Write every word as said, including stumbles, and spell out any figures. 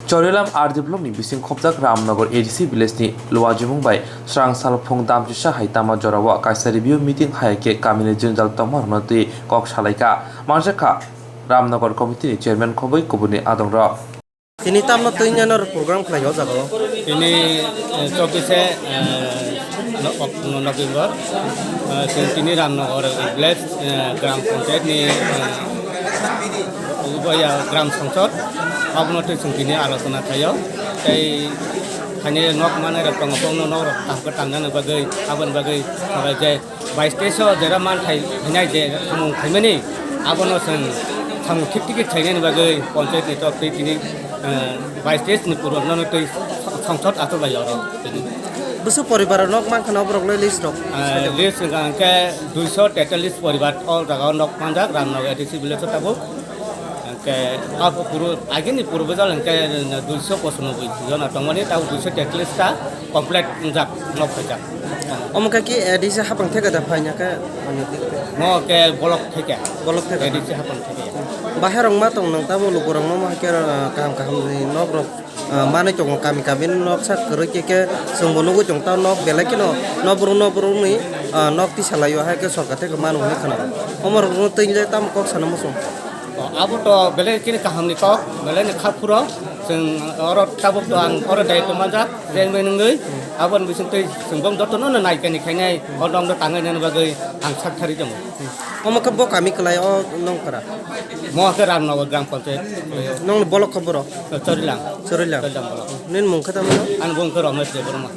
Chorilam R D block ni bising khopjak Ramnagar A D C village ni luajimung bai srang salphung damchisa hai tama jorao kaisa review meeting hai khe kamini jwngjal tongma rwna twi kok salaikha. Manjakha Ramnagar committee ni chairman khobwi kubuni adongrok. Tini tamno twi nano program khlai o jaga o. Tini, eh, chobbish, eh, no-, ok-, November, eh, chwng tini Ramnagar village, eh, Gram Panchayat ni, eh, uboya Gram Sangsad, abono twi chwng tini alochona khlaio. Tei khaini nok manai rok tongo, bongno nok rok kaham khe tangnani bagwi, aboni bagwi khlai je. Bais teis o jera manthai hinai je samung khaimani, abono chwng samung thik thik khe khainani bagwi panchayat ni tok twi tini, eh, bais teis ni purbo nono twi sangsad achuk lai oro. Bwswk poribar nok mankha na borok le list rok? Eh, list hwnkha hwnkhe duiso tetallis poribar o jaga o nok manjak Ramnagar A D C village o tabuk. Hwnkhe abo puru agini purbo jal hwnkhe duiso pochanoboi jona tongmani, tabuk duiso tetallis ta complete wngjak, nok phaijak. Omo khe ki, eh, A D C hapang theke da phaina khe, ani di. Mo khe bolok theke. Bolok theke. A D C hapang theke. Bahai rok ma tong nang tamo luku rok no ma khe, eh, kaham kaham ni nok rok, eh, manwi tongo kami kami nok sak kwrwi khe khe chwng bo nugwi tong ta nok belai kheno nok borok nok borok ni, eh, nok tisa lai o hai khe sorkar theke manu hinwi khwna. Omo rok no twi le tamo kok sana muchung. O, abo to belai kini kaham ni kok, belai ni kha phuro, chwng oro tabuk to ang oro dai to manjak, jeng bai nungwi, aboni bising twi chwng bong joto no nai kani khainai, o dong do tangai nani bagwi ang sak thari tongo. Omo khe bo kami kwlai o nong kora? Mo khe Ramnagar Gram Panchayat. Nong ni bolok khe boro? Chorilang. Chorilang. Chorilang bolok. Nin mung khe tamo? Ani bung khe Ramesh Debbarma.